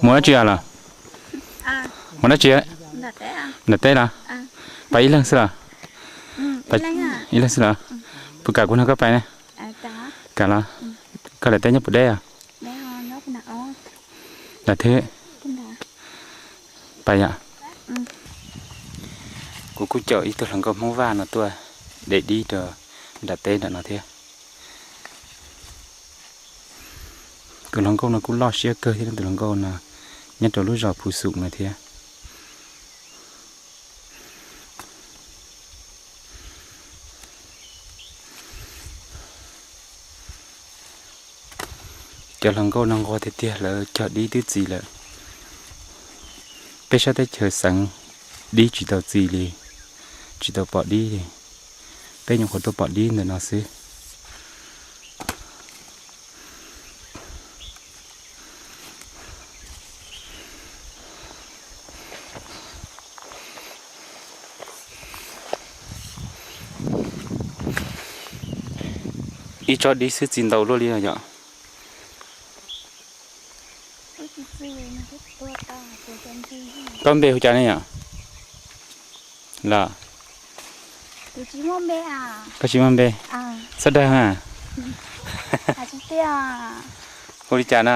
Mus dab tsi los? Mus dab tsi? Nram teb los? Pais ib leeg xwb los? Ib leeg xwb los? Puas kam kuv nrog koj pais ne? Kam los? Koj nram teb nyob puas deb os? Nram thwb. Pais yom. Kuv kuj caum ib tug hluas nkauj Hmoob Vaj no tuaj de dib rau nram teb nram no thiab. Tus hluas nkauj no kuj loj siab kawg thiab, tus hluas nkauj no nyob rau lub zos Phu Xum no thiab. Cov hluas nkauj no nquag tiag tiag, lawv cog dib twb txi lawm. Peb sab teb chaws xeev dib tsis tau txi li, tsis tau pom dib li. Peb nyuam qhuav tuaj pom dib ntawm no xwb. Ib tsob dib xwb txi ntau luaj li yom. Koj npe hu cas ne yom? Los, koj tsis muaj npe? Txhob dag na. Hu li cas no?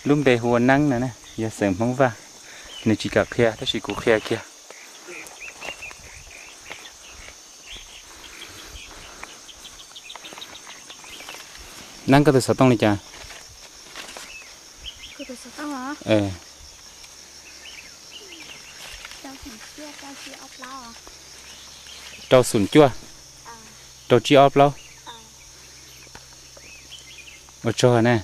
Lub npe hu ua Neeb no, yog xeem Hmoob Vaj. Nws tsis kam qhia tab sis kuv qhia kiag. Neeb, koj tus xov tooj li cas? Rau xum cuaj, rau tsib ob plaub. Ua tsaug na.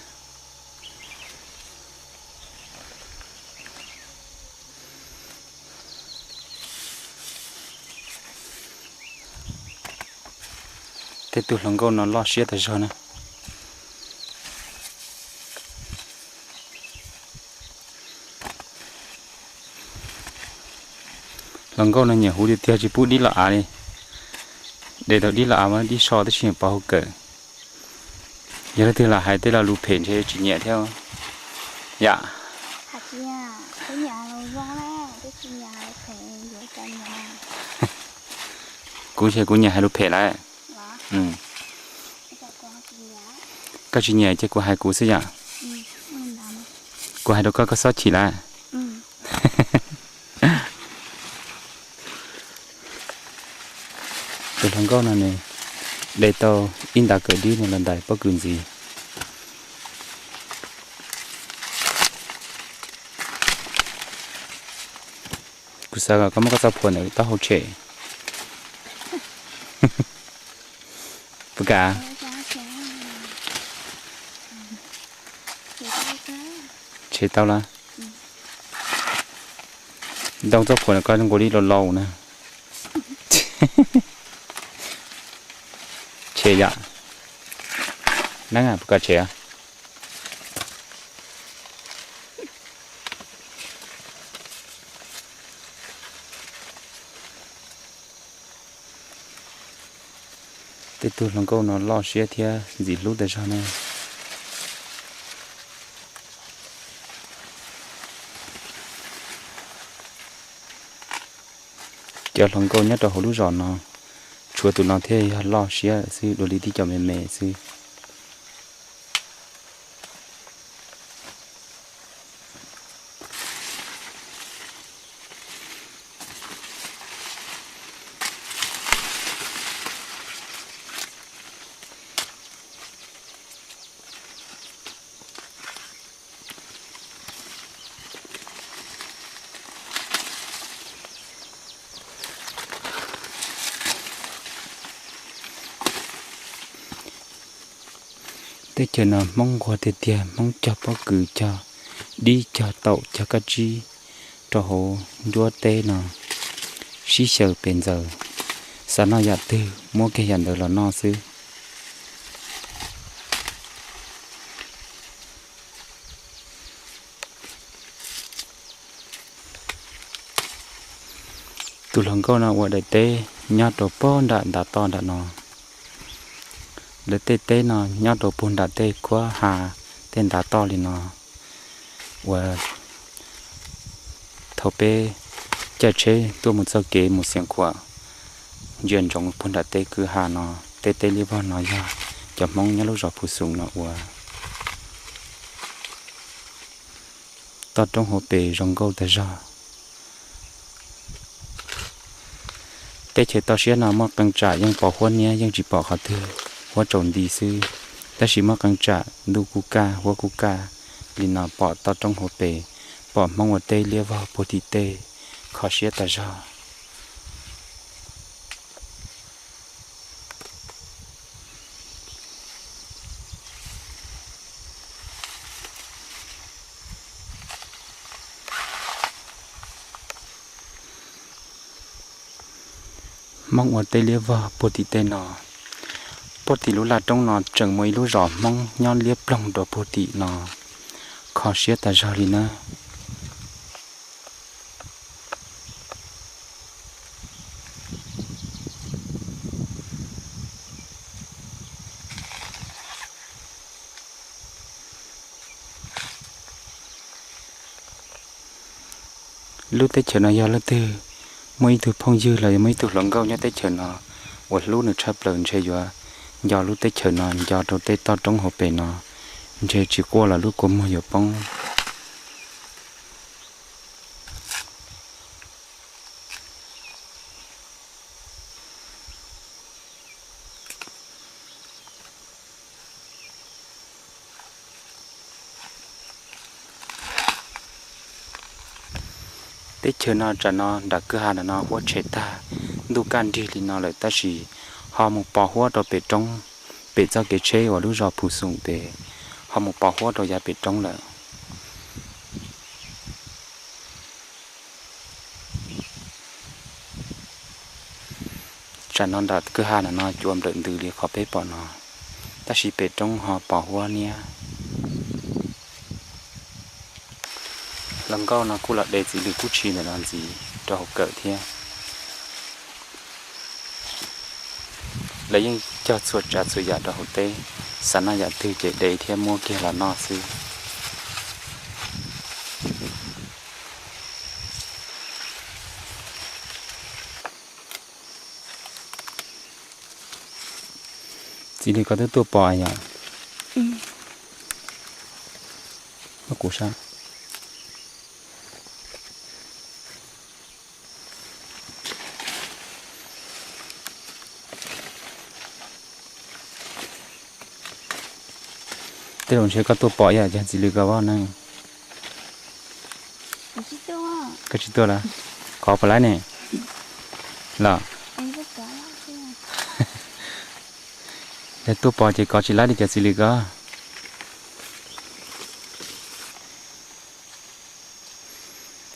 Tej tug hluas nkauj no loj siab tas zog na. Hluas nkauj no nyiam hu tiag tiag, tsis pub dib los av li. De tau dib los av mas dib so tab sis pov hauv kawm. Yog leej twg los hais tej lo lus phem ntshe tsis nyiam thiab yom. Kuv ntshe kuv nyiam hais lus phem lawm. Koj tsis nyiam ces kuv hais kuv xwb yom. Kuv hais rau koj, koj xob chim lawm. Tus hluas nkauj no nws de tau ib ntav kawm dib no los ntais pob kws ntxiv. Kuv xav kom koj muab koj txoj phuam ntawm taub hau tshem. Puas kam? Tshem tau lawm. Ntoo txoj phuam no koj nqua li laus laus na. Tshem yom. Neeb, puas kam tshem? Tej tug hluas nkauj no loj siab thiab ntxim hlub tas zog na. Cov hluas nkauj nyob rau hauv lub zos no, tshuav tus no thiaj yog loj siab xwb, dua li tib co me me xwb. Teb chaws no Hmoob nquag tiag tiag, Hmoob cog pob kws, cog dib, cog taum, cog kab tsib rau hauv nruab teb no sib xyaw pes ntxaws, xav noj yam twg muab kiag yam ntawd los noj xwb. Tus hluas nkauj no ua daim teb nyob rau puag nram ntav toj nram no. Lawv tej teb no nyob rau puag nram tej kuab ha tej ntav toj li no uas thaum peb caij tsheb tuaj mus txoj kev mus Xiav Khuam, ntsia ntsoov puag nram tej kwj ha no, tej teb liab vog no yog cov Hmoob nyob lub zos Phu Xoom no ua toj roob hauv pes zoo nkauj tag zog. Teb chaws toj siab no muaj qee tsam yeej pom huab niab yeej tsis pom qhov twg, huab tsaus nti xwb, tab sis muaj qee tsam ntuj kuj kaj huab kuj kaj li no pom toj roob hauv pes, pom Hmoob ua teb liab vog puag tim tej, kho siab tag zog. Hmoob ua teb liab vog puag tim tej no. Puag tim lub laj roob no tseem muaj ib lub zos Hmoob nyob liab ploog rau puag tim no, kho siab tas zog li na. Lub teb chaws no yog leej twg muaj ib tug phooj ywg los yog muaj ib tug hluas nkauj nyob teb chaws no uas hlub nws tshaj plaws ntshe yuav nco lub teb chaws no, nco rau tej toj roob hauv pes no, ntshe tsis quaj los lub kua muag yuav poob. Teb chaws no tsam no nram kwj ha ntawm no huab tshem tag, ntuj kaj nrig li no lawm tab sis ho mus pos huab rau pem roob, pem txoj kev tsheb uas lub zos Phu Xoom pem, ho mus pos huab rau yav pem roob lawm. Tsam no nram kwj ha ntawm no cua nplawm ntws li qhov peb pom no, tab sis pem roob ho pos huab niab. Hluas nkauj no kuj los de txiv lws kub tshis ntawm no ntxiv rau hauv kawm thiab. Lawv yeej cog txhua tsav txhua yam rau hauv teb, xav noj yam twg ces de thiab muab kiag los noj xwb. Txiv lws koj twb tuaj pom yom? Kuv sab. Tej zaum ntshe koj tuaj pom ib yam cov txiv lws koj voj neej. Koj tsis tuaj lawm? Kov puas laib ne? Los, yog tuaj pom ces kov tsis laib li cov txiv lws koj.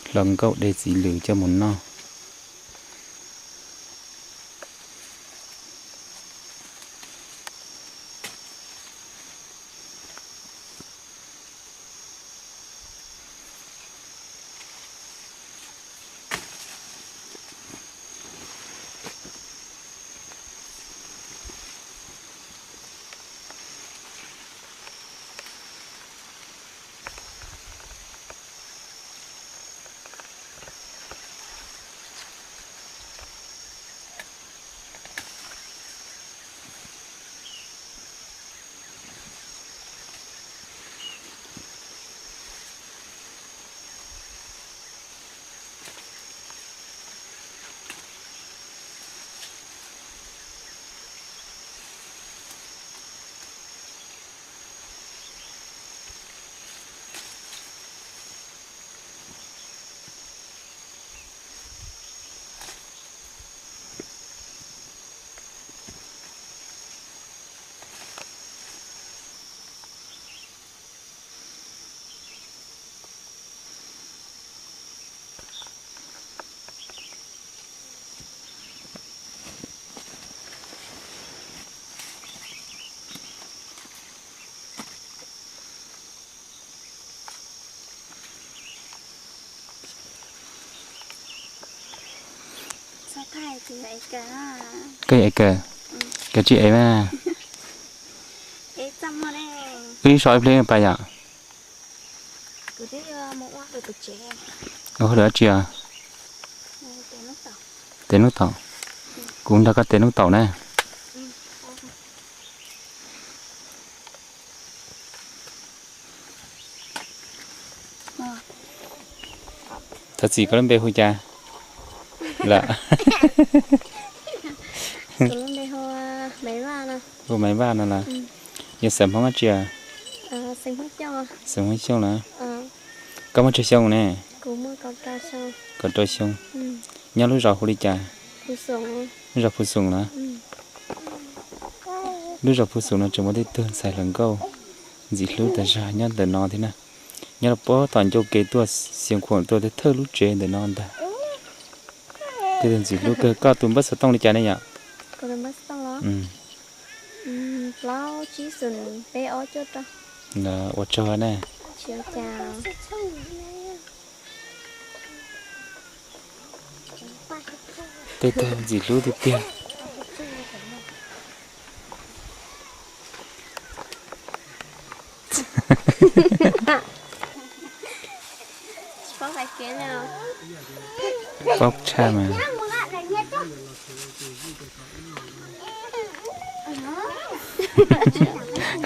Hluas nkauj de txiv lws coj mus noj. Koj ev kawm, koj tsis ev mas. Wb so ib pliag pais yom. Ua hauj lwm dab tsi? Tes nub taum. Kuv nrog koj tes nub taum na. Thov txim, koj lub npe hu cas lawm? Hu Maiv Vaj no los? Yog xeem Hmoob dab tsi? Xeem Hmoob Xyooj los? Koj muaj tsawg xyoo ne? Kaum rau xyoo. Nyob lub zos hu li cas? Lub zos Phu Xoom los? Lub zos Phu Xoom no tseem muaj tej tug ntxhais hluas nkauj ntxim hlub tag zog nyob ntawm no thiab na. Nyob rau puag tom ncauj ke tuaj Xeev Khuam tuaj thawj lub tsev ntawm no ntag. Tej tug ntxim hlub kawg. Koj tus npawb xov tooj li cas ne yom? Ua tsaug ne. Tej tug ntxim hlub tiag tiag. Paub tshaj mas.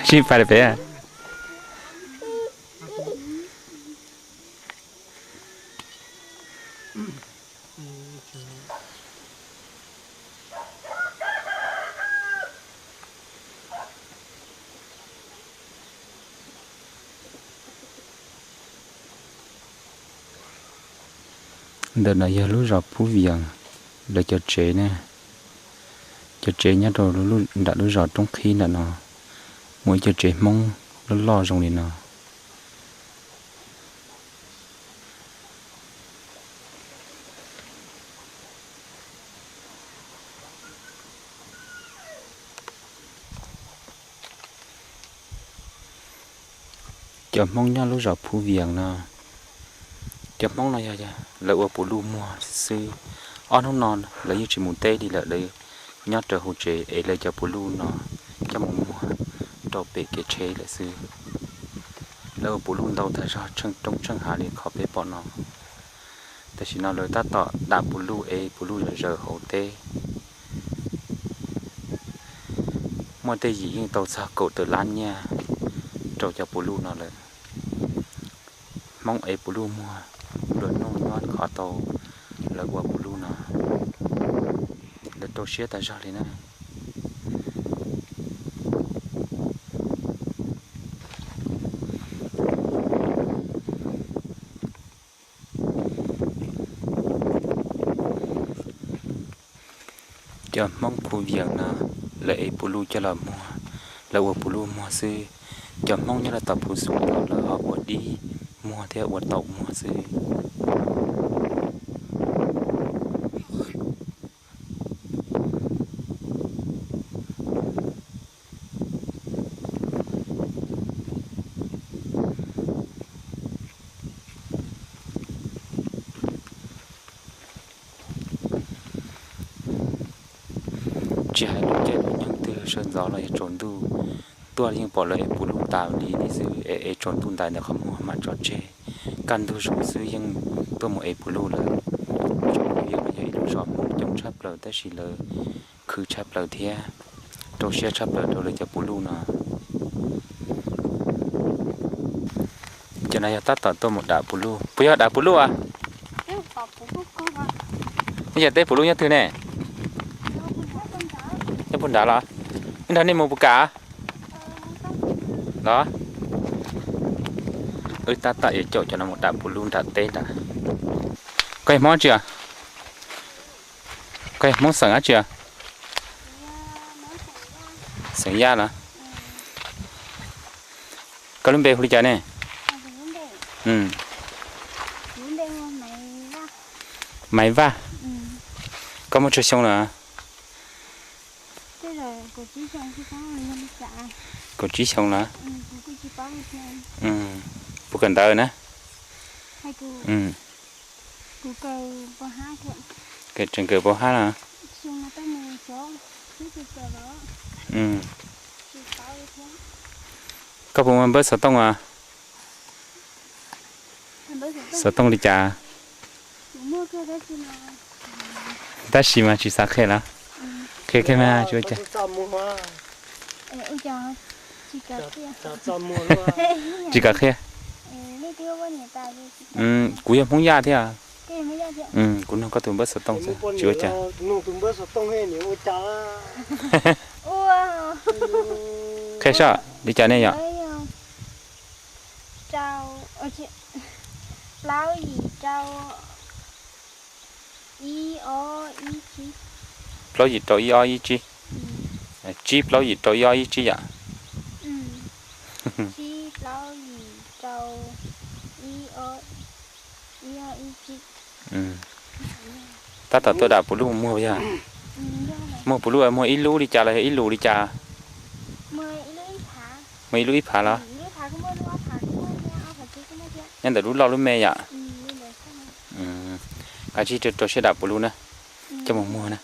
Sib pab pem. Ntawm no yog lub zos Phub Vias, lawv cov tsev ne. Cov tsev nyob rau nram lub zos Roob Qhib nram no, muaj ib co tsev Hmoob loj loj zoo li no. Cov Hmoob nyob lub zos Phub Vias no, cov Hmoob no yog lawv ua puv luj muag xwb. Ob hnub no lawv yeej tsis mus teb li lawm, lawv nyob raws hauv tsev es lawv cov puv luj no coj mus muag rau pem kev tsheb lawm xwb. Lawv ua puv luj ntau tag zog tsheej roob tsheej hav li qhov peb pom no. Tam sim no lawv tab tom dam puv luj es puv luj yog zawm hauv teb. Muaj tej yim yeej tau txog kaum tawm lab nyiaj rau cov puv luj no lawm. Hmoob ev puv luj muag luag noj nyob qhov tau lawv ua puv luj no, lawv rau siab tag zog li na. Cov Hmoob Phu Vias no, lawv ev puv luj coj los muag, lawv ua puv luj muag xwb. Cov Hmoob nyob rau tom Phu Xum no lawv ho ua dib muag thiab ua taum muag xwb. Tsis hais lub caij lub nyoog twg sawv ntxov los yog tsaus ntuj, tuaj yeej pom lawv ev puv luj tas li li xwb, es ev tsaus ntuj ntais ntawm qhov muag mam tso tseg. Kaj ntug zoo xwb yeej tuaj mus ev puv luj lawm. Zos Phu Vias no yog ib lub zos Hmoob coob tshaj plaws tab sis lawv khwv tshaj plaws thiab rau siab tshaj plaws rau lawv cov puv luj no. Cov no yog tab tom tuaj mus dam puv luj. Puas yog dam puv luj as? Nej cov teb puv luj nyob twg ne? Nyob puag nrad los? Wb nrog nej mus puas kam los? Wb tab tom yuav caum cov no mus dam puv luj nram teb nrad. Koj yog Hmoob dab tsi os? Koj yog Hmoob xeem dab tsi os? Xeem Yaj los? Koj lub npe hu li cas ne? Maiv Vaj. Koj muaj tsawg xyoo lawm? Kaum tsib xyoo lawm. Puas kawm ntawv na? Tseem kawm pab hab na. Koj puas muaj npawb xov tooj as? Xov tooj li cas? Tab sis mas tsis xav qhia lawm. Qhia kiag mas tsis ua cas. Tsis kam qhia. Kuv yog Hmoob Yaj thiab. Kuv nug koj tus npawb xov tooj xwb, tsis ua cas. Qhia saib li cas ne yom? Plaub yim rau ib ob ib tsib. Tsib plaub yim rau ib ob ib tsib yom? Tsib plaub yim rau ib ob ib tsib. Tab tom tuaj dam puv luj muag yog? Muag puv luj muag ib lub li cas los yog ib lus li cas? Muag ib lub ib phav los? Nyob ntawm lub loj lub me yom? Kav tsij rau siab dam puv luj na, coj mus muag na.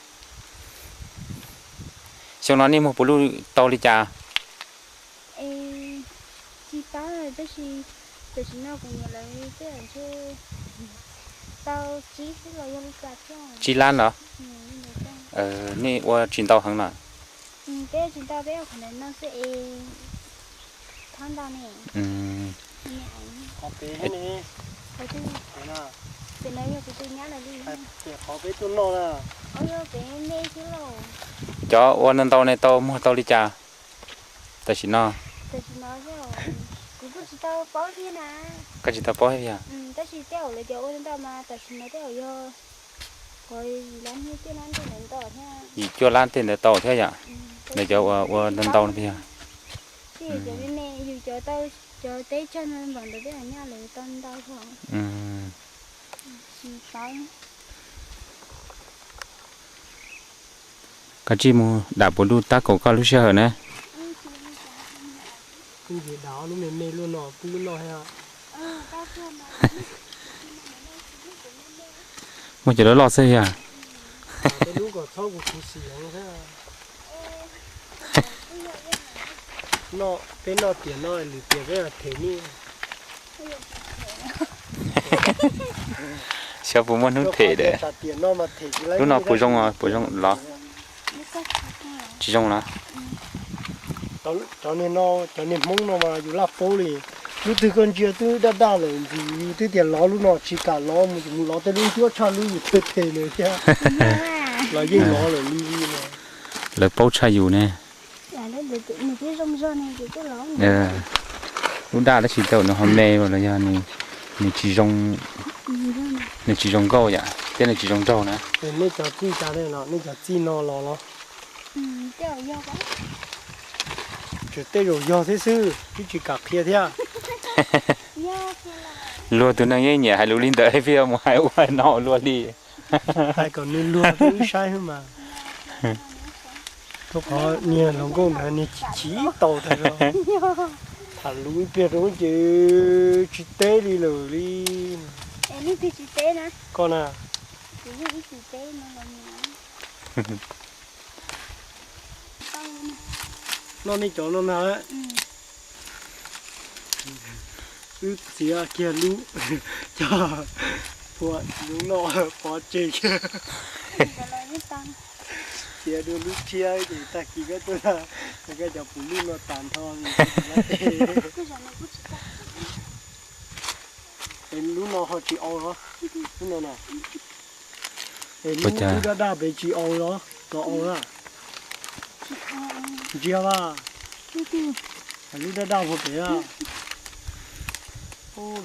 Xyoo no nej muag puv luj tau li cas? Tsis paub, tab sis tam sim no kuv niam lawv tej ntshe tau tsib xwb los yog li cas thiab. Tsib lab los? Nej ua tsis ntau heev los? Peb tsis ntau, peb ua qhov ntawm no xwb es thab ntau ne. Pem no yog kuv tus nyab lawv li. Qhov peb tuaj noj na. Cov ua ntau ntau ne tau muag tau li cas tam sim no? Kuv kuj tsis tau paub thiab na. Koj tsis tau paub thiab yog? Tab sis tej zaum lawv cov ua ntau mas tam sim no tej zaum yog yim cuaj lab tej ntawd tau thiab yom? Lawv cov ua ntau ntau no yog? Tej cov me me yus cov tau, cov teb tsag no npaum ntawd tej zaum nyaj lawv tau ntau thiab. Koj tsij mus dam puv luj tab kaum koj lub sij hawm na. Muaj cov loj loj xwb yog? Peb noj tiam no lwm tiam peb them nej. Xyov puas muaj hnub them tiam no mas them tsis laib. Lub no puas zoo, puas zoo los? Tsis zoo los? Cov niag no, cov niag Hmoob no mas yus laj paub li. Lub twg koj ntsia twb daj daj lawm ntxiv, yus twb tias lov lub no tsis kam lov, mus mus lov tej lub ncuab tshaj lub yus them them nws thiab. Los yeej lov lawm li no. Lawv paub tshaj yus ne. Lub daj tab sis tau nws ho me los yog nws tsis zoo, nws tsis zoo nkauj yom, thiab nws tsis zoo nraug na. Nej cov txij tas, nej cov txij no los los? Tseem tej zaum yog thiab xwb, twb tsis kam qhia thiab. Luag tus neeg yeej nyiam hais lus li ntawd, pheej mus hais ua no luag li. Hais kom nws luag rau wb saib xwb mas. Rau qhov niag hluas nkauj ntawd niag chim chim tau tag zog. Tham lus ib pliag rau ces tsis teb li lawm li. Koj na. Noj nej cov no na. Wb txiav kiag lub, coj phua lub noj pov tseg kiag. Txiav dua lub tshiab ces tag kis koj tuaj, koj cov puv luj no tas nrho li. Es lub no ho tsis au los? Lub no na. Es lub daj daj pem tsis au los? Los au na. Ntsia vas. Lub daj daj puag pem na.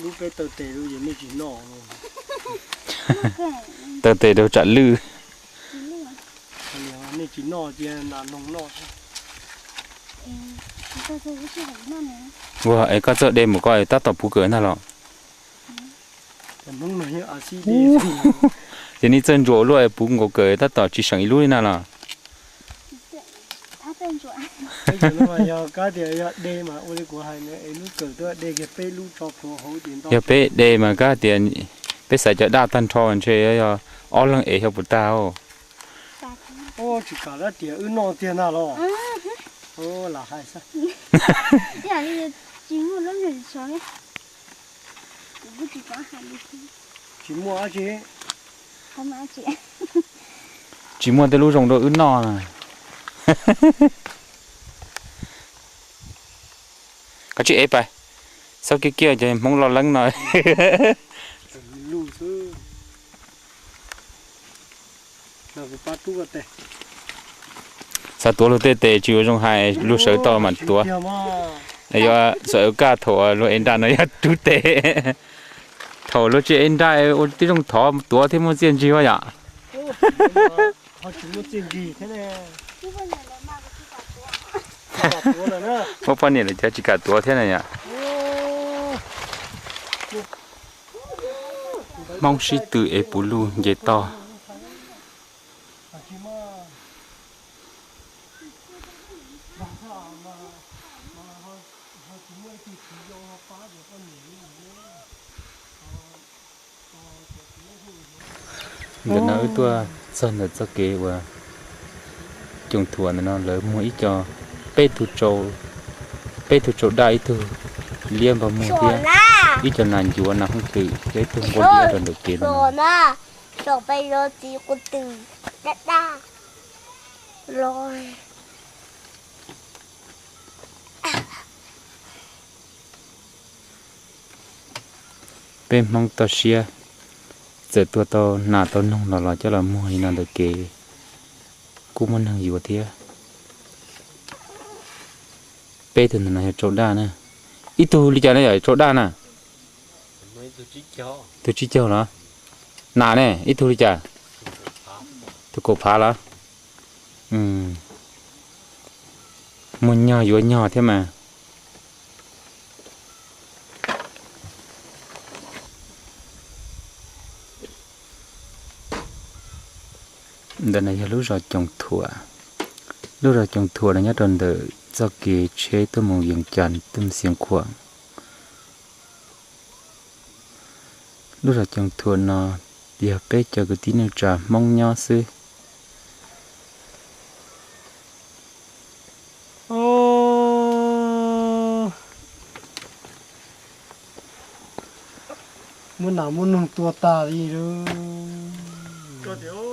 Lub peb taw tes rau ces nej tsis noj. Taw tes rau tsam lwj. Nej tsis noj cia nas noog noj. Ua es koj txawj de mus koj tab tom puv kawm ntag los? Ces nej txawj ntsuas luaj es puv nkaus kawm tab tom tsis seem ib lub li na los? Yog kab tias yog de mas ua li kuv hais, es lub kawm tuaj de kiag peb lub tso plhuav hauv ces ntau. Yog peb de mas kab tias peb xaiv cov daj tag nrho ntshe yog ob leeg ev xyov puas tag. Tsis kam dab tias wb noj tiag ntag los? Lam hais xwb. Tsis muaj lub nws tso ne. Tsis muaj tej lub zoo rau wb noj na. Koj tsis ev pais, xob kiag kiag cov Hmoob loj leeb no. Xav tuav luag tej tes tsis ua zoo hais, luag sawv tau mas tuav. Yuav xav ev kaj thaum luag ev nra no yog rub tes. Thaum luag tsis ev nra ua tib zoo thov tuav thiab muaj txiaj ntsig yom. Muaj poj niam lawm cas tsis kam tuav thiab na yom. Hmoob sib tw ev puv luj nce toj. Ntawm no wb tuaj txog ntawm txoj kev uas Coos Thuam ntawm no lawv muag ib co, peb tug tsau, peb tug tsau daj, ib tug liab npag muag thiab ib co nas ncuav nas hooj twm thiab ib tug nquab liab rau ntawm kev no. Peb Hmoob toj siab, txawm tua tau nas tau noog los los coj los muag li no ntawm kev, kuj muaj neeg yuav thiab. Peb tug ntawm no yog tsau daj na. Ib tug li cas na yom, tsau daj na? Tug tsib caug los? Nas ne, ib tug li cas? Tug kaum phav los? Muag nyog yuav nyog thiab mas. Ntawm no yog lub zos Coos Thuam. Lub zos Coos Thuam no nyob rau ntawm txoj kev tsheb tuaj mus Yees Cas tuaj mus Xiav Khuam. Lub zos Coos Thuam no yog peb cov kwv tij neej tsa Hmoob nyob xwb. Muab nas muab noog tua tas li lauj.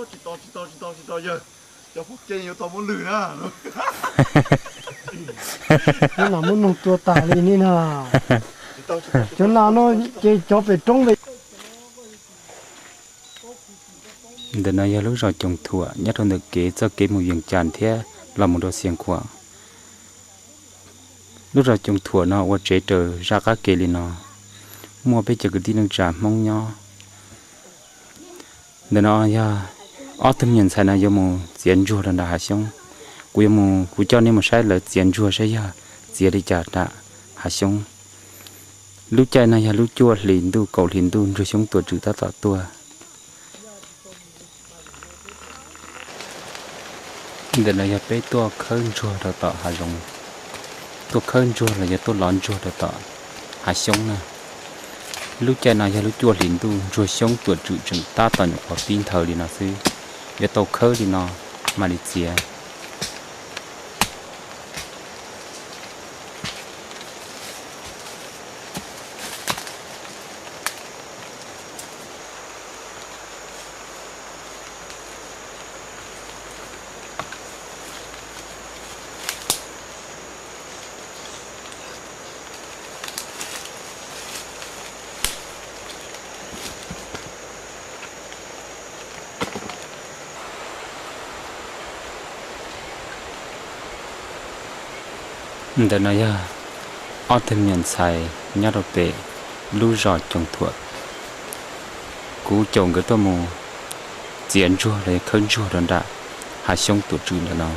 Tsis tau, tsis tau, tsis tau, tsis tau yawg. Cov phooj ywg yuav tau muab lwm na. Muab nas muab noog tua tas li ni na. Cov nas no ces cov pem roob pem. Ntawm no yog lub zos Coos Thuam nyob rau ntawm kev txoj kev mus Yees Cas thiab los mus rau Xiav Khuam. Lub zos Coos Thuam no ua tsev raws zaj qab ke li no, muaj peb cov kwv tij neej tsa Hmoob nyob. Ntawm no yog ob tug me nyuam ntxhais no yuav mus txiav ntsuag rau nram hav xyoob. Kuv yuav mus, kuv coj nej mus saib lawv txiav ntsuag saib yog txiav li cas nram hav xyoob. Lub caij no yog lub cuaj hlis ntuj kaum hlis ntuj ntsuag xyoob tuam tswm tab tom tuaj. Ntawm no yog peb tuaj khawb ntsuag rau tom hav zoov, tuaj khawb ntsuag los yog tuaj lov ntsuag rau tom hav xyoob na. Lub caij no yog lub cuaj hlis ntuj ntsuag xyoob tuam tswm tseem tab tom nyuam qhuav pib nthawv li no xwb, yuav tau khawb li no mam li txiav. Ntawm no yog ob tug me nyuam ntxhais nyob rau pem lub zos Coos Thuam. Kuv caum nkawd tuaj mus txiav ntsuag los yog khawb ntsuag rau nram hav xyoob tuam tswm ntawm no.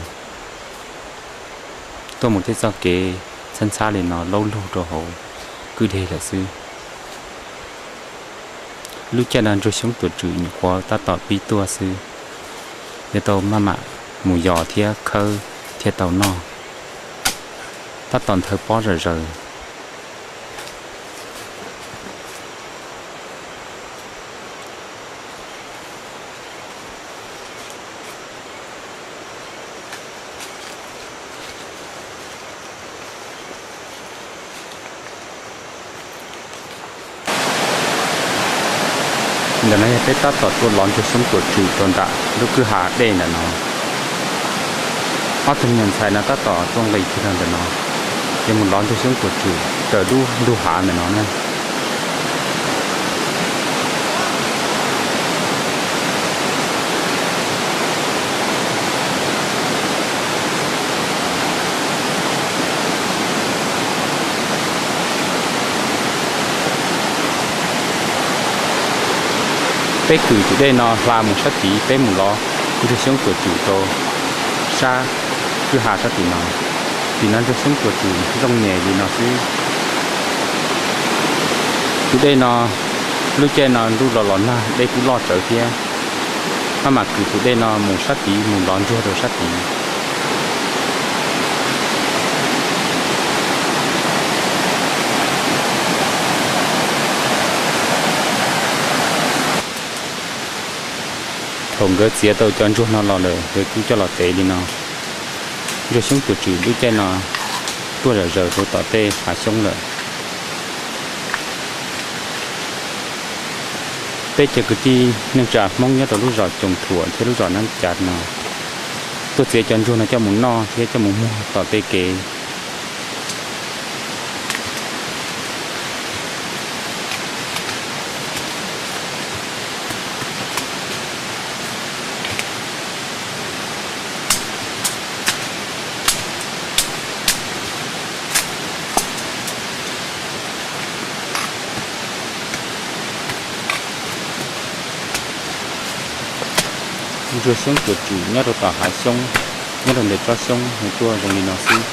Tuaj mus tej txoj kev ntxhab ntxhab li no laub lug rau hauv kwj deg lawm xwb. Lub caij no ntsuag xyoob tuam tswm nyuam qhuav tab tom pib tuaj xwb, yuav tau maj mam mus yos thiab khawb thiaj tau noj. Tab tom nthawv pob zom zaws. Ntawm no yog peb tab tom tuaj lov ntsuag xyoob tuam tswm rau nram lub kwj ha dej ntawm no. Ob tug me nyuam ntxhais no tab tom tuaj nqis kiag rau ntawm no, ces mus lov ntsuag xyoob tuam tswm raws lub ntug hav ntawm no na. Peb kwm tus dej no hla mus sab tid, peb mus lov ntsuag xyoob tuam tswm rau sab kwj ha sab tim no. Tim no ntsuag xyoob tuam tswm zoo nyem li no xwb. Tus dej no, lub caij no ntuj los los nag, dej kuj loj tsawv thiab. Maj mam kwm tus dej no mus sab tid, mus lov ntsuag rau sab tid. Thaum nkawd txiav tau cov ntsuag no los lawm, nkawd kuj coj los tev li no. Ntsuag xyoob tuam tswm lub caij no tuaj zom zaws rau tom tej hav xyoob lawm. Peb cov kwv tij neej tsa Hmoob nyob rau lub zos Coos Thuam thiab lub zos Nab Cav no tuaj txiav cov ntsuag no coj mus noj thiab coj mus muag tom tej kev. Ntsuag xyoob tuam tswm nyob rau tom hav xyoob, nyob rau ntawm tsob xyoob nws tuaj zoo li no xwb.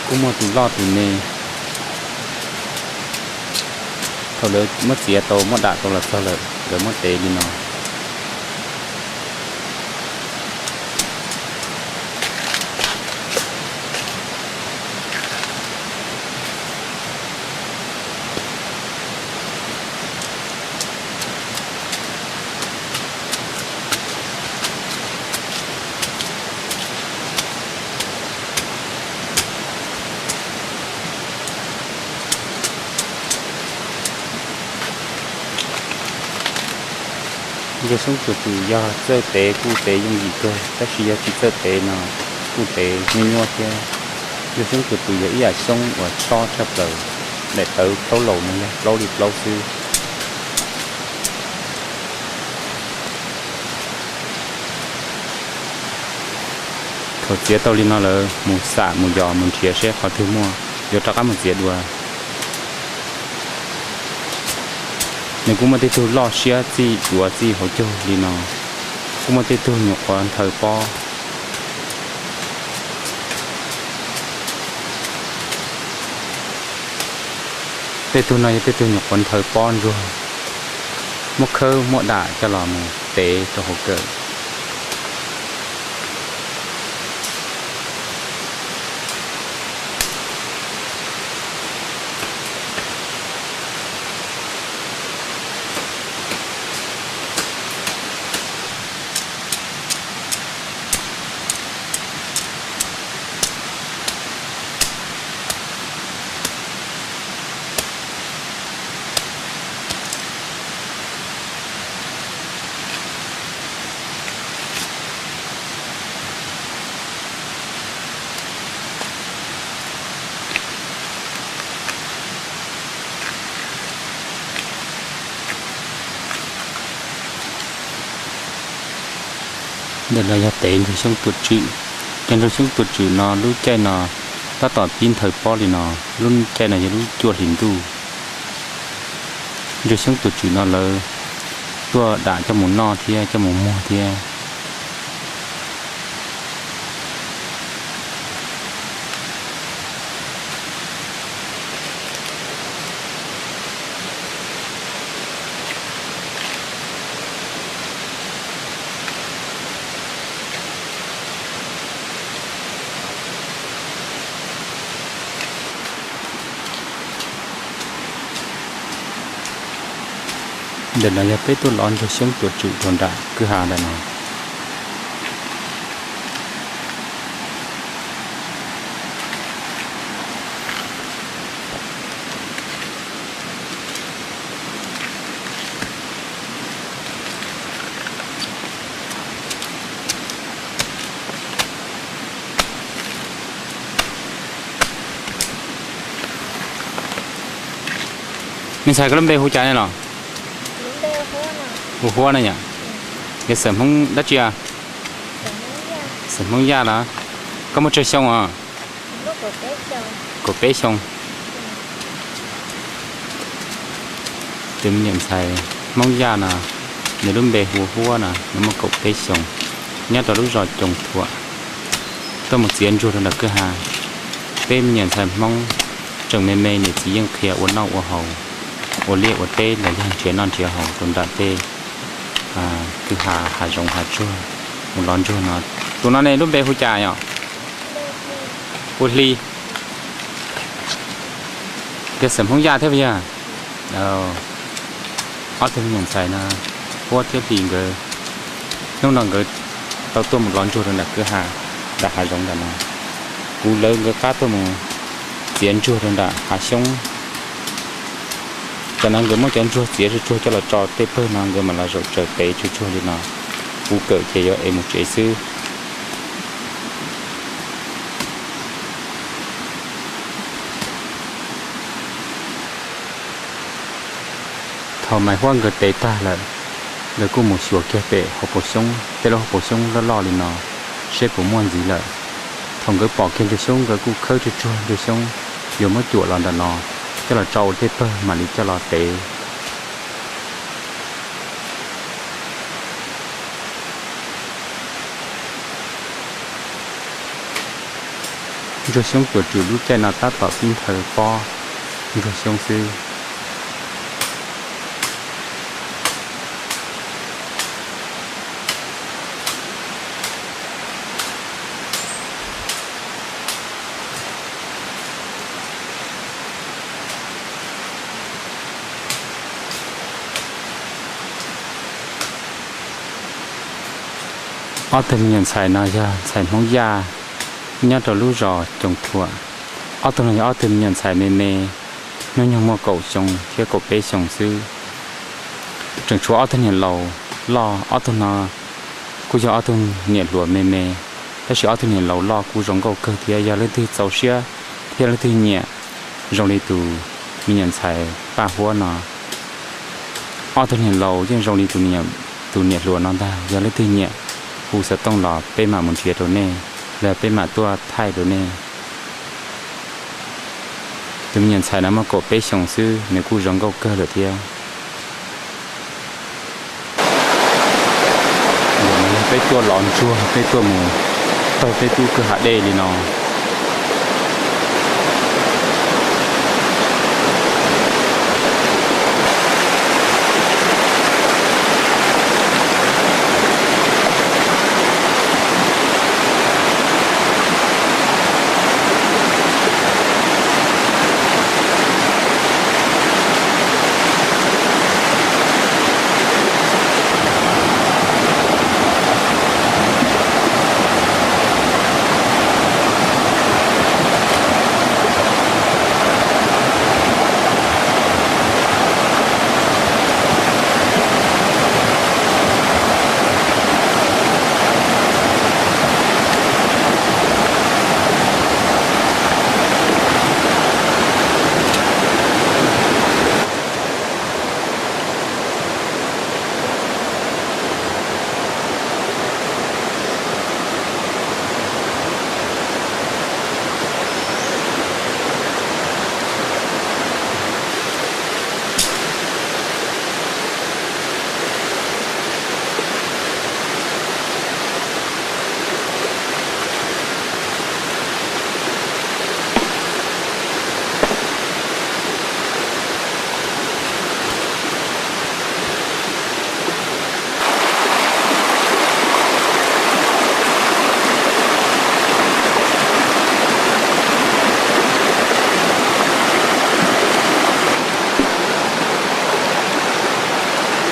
Kuj muaj tus loj tus me. Thaum lawv muab txiav tau muab dam tau los txog lawm, lawv muab tev li no. Ntsuag xyoob tuam tswm yog txawj tev kuj tev yooj yim kawg, tab sis yog tsis txawj tev no kuj tev nyuaj nyuaj thiab. Ntsuag xyoob tuam tswm yog ib yam xyoob uas tob tshaj plaws, daim tawv plaub laus no yog plaub li plaub xwb. Thaum txiav tau li no lawm mus xam mus yos mus nrhiav seb qhov twg muaj yuav rov qab mus txiav dua. Nws kuj muaj tej tug loj siab txij duav txij hauv caug li no, kuj muaj tej tug nyuam qhuav nthaw pob. Tej tug no yog tej tug nyuam qhuav nthaw pob ntsuag, muab khawb muab dam coj los mus tev rau hauv kawm. Ntawm no yog tev ntsuag xyoob tuam tswm. Cov ntsuag xyoob tuam tswm no lub caij no tab tom pib nthaw pob li no, lub caij no yog lub cuaj hlis ntuj. Ntsuag xyoob tuam tswm no lawv tuaj dam coj mus noj thiab coj mus muag thiab. Ntawm no yog peb tuaj lov ntsuag xyoob tuam tswm rau nram kwj ha ntawm no. Me ntxhais, koj lub npe hu cas ne los? Hu Huab no yom. Yog xeem Hmoob dab tsi? Xeem Hmoob Yaj los? Koj muaj tsawg xyoo os? Kaum peb xyoo. Tus me nyuam ntxhais Hmoob Yaj no, nws lub npe hu Huab no, nws muaj kaum peb xyoo, nyob rau lub zos Coos Thuam, tuaj mus txiav ntsuag rau nram kwj ha. Peb me nyuam ntxhais Hmoob tseem me me, niam txiv yeej qhia ua noj ua haus, ua liaj ua teb los yog nrhiav noj nrhiav haus rau nram tej kwj ha, hav zoov hav tsuag, mus lov ntsuag no. Tus no ne lub npe hu cas yom? Hu Hli. Yog xeem Hmoob Yaj thiab puas yog? Ob tug me nyuam ntxhais no, Huab thiab Hli nkawd, hnub no nkawd tau tuaj mus lov ntsuag rau nram kwj ha, nram hav zoov nram no. Kuv lawv nkawd qab tuaj mus txiav ntsuag rau nram hav xyoob. Tam no nkawd muab cov ntsuag txiav tsuag tsuag coj los tso tej pawg no, nkawd mam los zaum tsaws tev tsuag tsuag li no. Kuv kawm ces yuav ev mus tsev xwb. Thaum Maiv Huab nkawd tev tag lawm, nkawd kuj mus xyuas kiag pem hauv paus xyoob, tej lub hauv paus xyoob loj loj li no, seb puas muaj ntxiv lawm. Thaum nkawd pom kiag ntsuag xyoob, nkawd kuj khawb tsuag tsuag ntsuag xyoob yuav muab cuam los ntawm no, coj los tso ua tej pawg mam li coj los tev. Ntsuag xyoob tuam tswm lub caij no tab tom pib nthawv pob ntsuag xyoob xwb. Ob tug me nyuam ntxhais no yog ntxhais Hmoob Yaj, nyob rau lub zos Coos Thuam. Ob tug no yog ob tug me nyuam ntxhais me me, hnub nyoog muaj kaum xyoo thiab kaum peb xyoo xwb. Tseem tshuav ob tug niam laus loj, ob tug no kuj yog ob tug niam hluas me me, tab sis ob tug niam laus loj kuj zoo nkauj kawg thiab, yog leej twg txaus siab thiab leej twg nyiam zoo li tus me nyuam ntxhais Paj Huab no. Ob tug niam laus yeej zoo li tus niam hluas no ntag, yog leej twg nyiam hu xov tooj los peb mam mus nrhiav rau nej, los peb mam tuaj thaij rau nej. Tus me nyuam ntxhais no muaj kaum peb xyoos xwb, nws kuj zoo nkauj kawg lawm thiab. Peb tuaj lov ntsuag, peb tuaj mus taug peb tub kwj hav dej li no.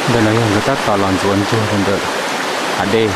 Ntawm no yog nkawd tab tom los ntxuav ntsuag rau ntawm hav dej.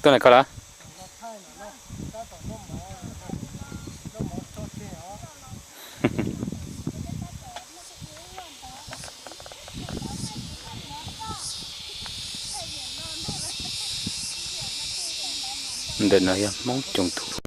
Tuaj na koj lawm. Ntawm no yog Hmoob Coom Thum.